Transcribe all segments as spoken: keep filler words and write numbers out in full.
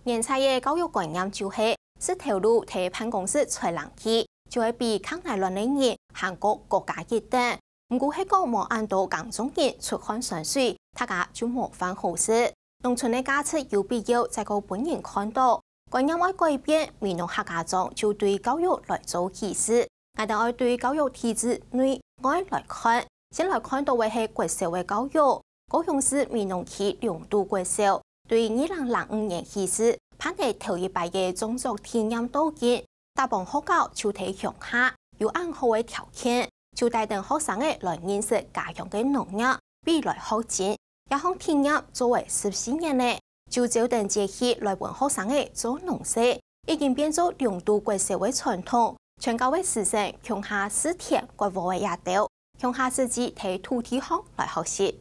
原在个教育觀念就係，食頭路在辦公室吹冷氣，就係比較耐亂个人還過過加一等。毋過係講無恁多耕種人出汗漩水，大家就無飯好食。農村个價值有必要再過分人看到，觀念愛改變，美濃客家庄就對教育來做起始。𠊎兜愛對教育體制內外來看，先來看到个係國小个教育。高雄市美濃區龍都國小對二零零五年起始辦个頭一擺个種作體驗到今，大部分學校就在鄉下，有恁好个條件，就帶等學生仔來認識家鄉个農業，比來學精。 這項體驗做了十四年了，就照等節氣來分學生仔做農事，已經變做龍都國小个傳統。全校个師生共下蒔田、割禾个這兜，共下實際在土地項來學習。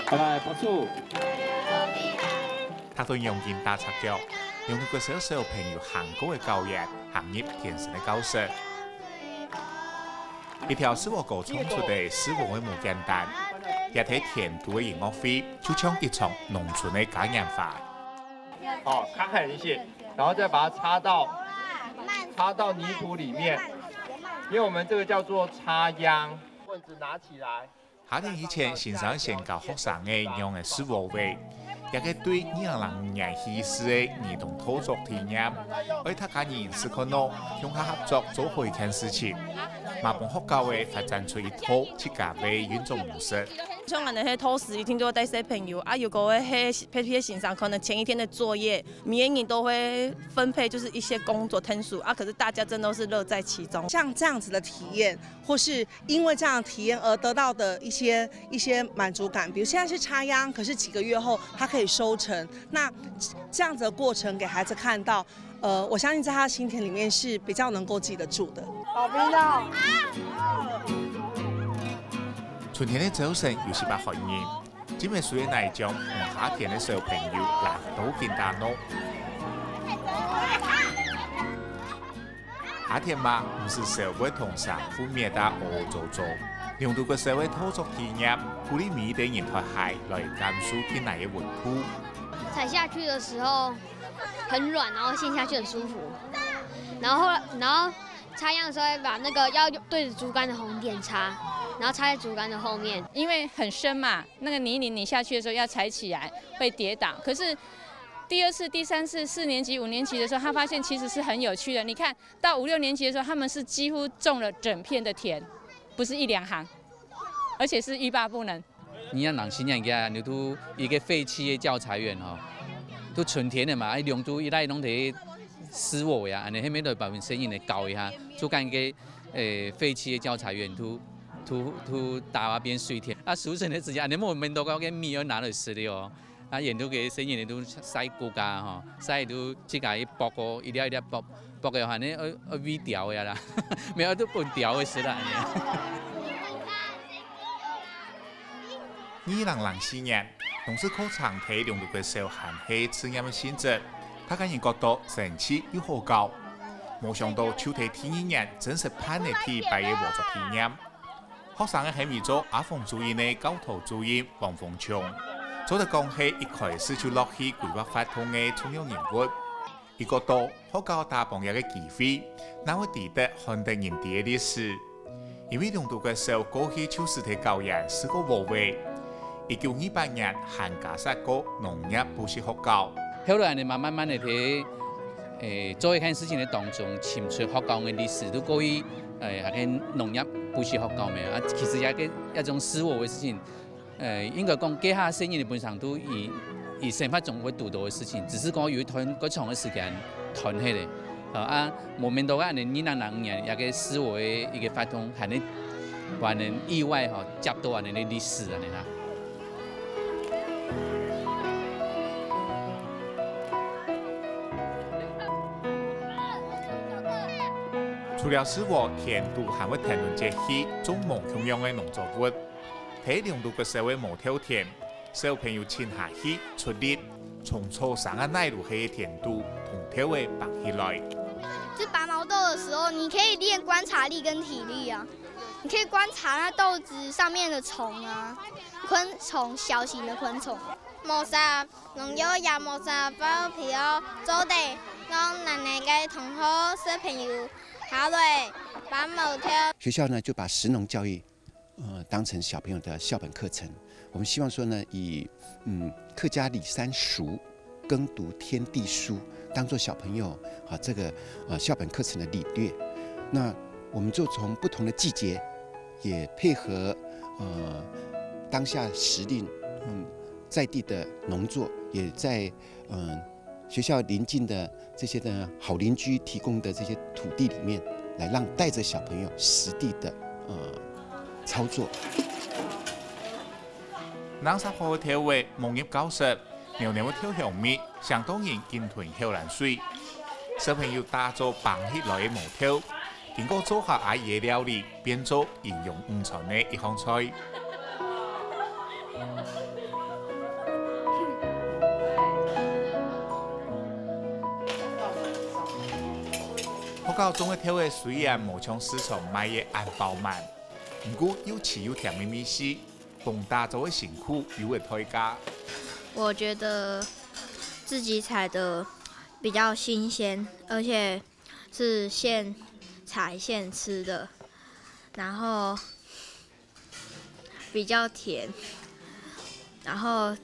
來，拍手。 大隊陽光打赤腳，用國小小朋友行過个校園，行入天生个教室。一條四和歌唱出个四和个無簡單，這兜田肚个音樂會，就像一場農村个嘉年華。好，它很細，然後再把它插到插到泥土裡面，因為我們這個叫做插秧。棍子拿起來。 夏天以前，先生先教學生仔仰仔蒔禾仔，這個對二零零五年起始个兒童陶作體驗，愛大家人試看哦，共下合作做好一件事情，嘛幫學校仔發展出一套自家个運作模式。像恁呢，係陶師一定都會帶小朋友，啊，如果係別別先生，可能前一天的作業，每個人都會分配就是一些工作分數，啊，可是大家真的是樂在其中。像這樣子的體驗， 或是因為這樣的體驗而得到的一些一些滿足感。比如現在是插秧，可是幾個月後它可以收成，那這樣子的過程給孩子看到，呃，我相信在他心田裡面是比較能夠記得住的。好冰哦！春天个朝晨有時把寒人，今日雖然來將夏天个小朋友來到緊打鬧。 夏天嘛，毋使愁會同衫褲搣到屙糟糟。龍都國小个陶作體驗，鼓勵每一個人脫鞋來感受地泥个溫度。踩下去的時候很軟，然後陷下去很舒服。然後，然後插秧的時候要把那個要對著竹竿的紅點插，然後插在竹竿的後面。因為很深嘛，那個泥濘你下去的時候要踩起來會跌倒。可是第二次、第三次、四年級、五年級的時候，他發現其實是很有趣的。你看， 到五六年級的時候，他們是幾乎種了整片的田，不是一兩行，而且是欲罷不能。你看人新人家，你都一個廢棄的教材園吼，都春天的嘛，哎，龍都一帶攏在蒔禾呀，恁呢，後面都把細人仔教一下，就講一個，誒，廢棄的教材園，都都都打那邊水田，啊，收成的時間，恁呢，莫面都搞个米要拿來食了哦。 啊，沿途个細人仔都曬谷啊，吼，曬都自家去剝哦，一粒一粒剝，剝个話呢，愛愛餵鳥个啦，無愛都分鳥个食啦，恁呢。二零零四年，農事課程在龍都國小還係試驗个性質，大家人覺得生趣又好搞。無想到就在第二年，正式辦了第一擺个禾作體驗。 學生个係尾做阿鳳主任个教導主任黃鳳松，做得講係一開始就落去規劃活動个重要人物。佢覺得學校打幫這個機會，正會知得罕得人知个歷史。因為龍都國小過去就係在校園試過禾仔，一九二八年還加設過農業補習學校。後來呢，慢慢慢慢个在，誒，做一件事情个當中，尋出學校个歷史，都過去 誒，還个農業補習學校咩？啊，其實也个一種蒔禾个事情，誒，應該講，該下細人仔本身都以以生活中會堵到个事情，只是講有一段較長个時間斷忒咧。啊，啊，無面到个恁呢，二零零五年，也个蒔禾个一個活動，還能還能意外吼，接到恁呢个歷史恁呢啦。 除了蒔禾，田肚還會跈等節氣種無共樣个農作物。在龍都國小个禾稻田，小朋友親下去出力，從草生啊泥路个田肚，同稻仔拔起來。就拔毛豆的時候，你可以練觀察力跟體力啊。可以观察那豆子上面的虫啊，昆虫，小型的昆虫。無啥農藥也無啥化學肥料，做得讓咱个同學小朋友下來辦無條。学校呢就把食农教育，呃，当成小朋友的校本课程。我们希望说呢，以嗯客家里山俗、耕读天地书，当做小朋友啊这个呃校本课程的领略。那我们就从不同的季节，也配合呃当下时令，嗯在地的农作，也在嗯、呃学校邻近的这些的好邻居提供的这些土地里面，来让带着小朋友实地的呃操作。南沙坡頭个牧業教室，袅袅个稻香味，相當人緊吞口涎水。小朋友打造放起來个毛豆，經過灶下阿姨个料理，變做營養午餐个一項菜。學校種个豆仔雖然無像市場賣个恁飽滿，毋過又鮮又甜个味緒，講打造个辛苦有个代價。我觉得自己采的比较新鲜，而且是现采现吃的，然后比较甜，然后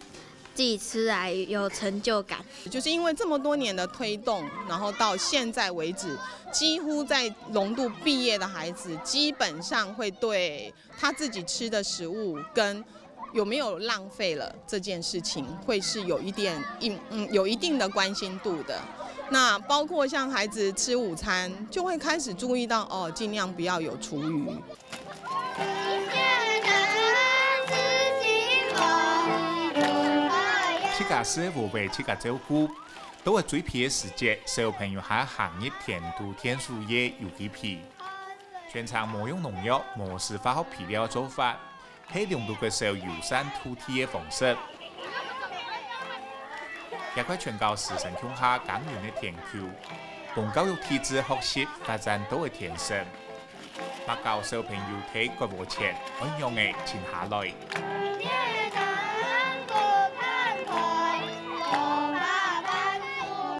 自己吃来有成就感。就是因为这么多年的推动，然后到现在为止，几乎在农度毕业的孩子，基本上会对他自己吃的食物跟有没有浪费了这件事情，会是有一点一嗯有一定的关心度的。那包括像孩子吃午餐，就会开始注意到哦，尽量不要有厨余。自家食个無會自家照顧，到了最肥个時節，小朋友還行入田肚田書業有幾肥。全程無用農藥、無施化學肥料个做法， 係兩度个少友善土地个方式。這塊全靠師生共下耕耘个田坵，同教育體制學習發展到个田生，嘛教小朋友在割禾前愛仰仔靜下來。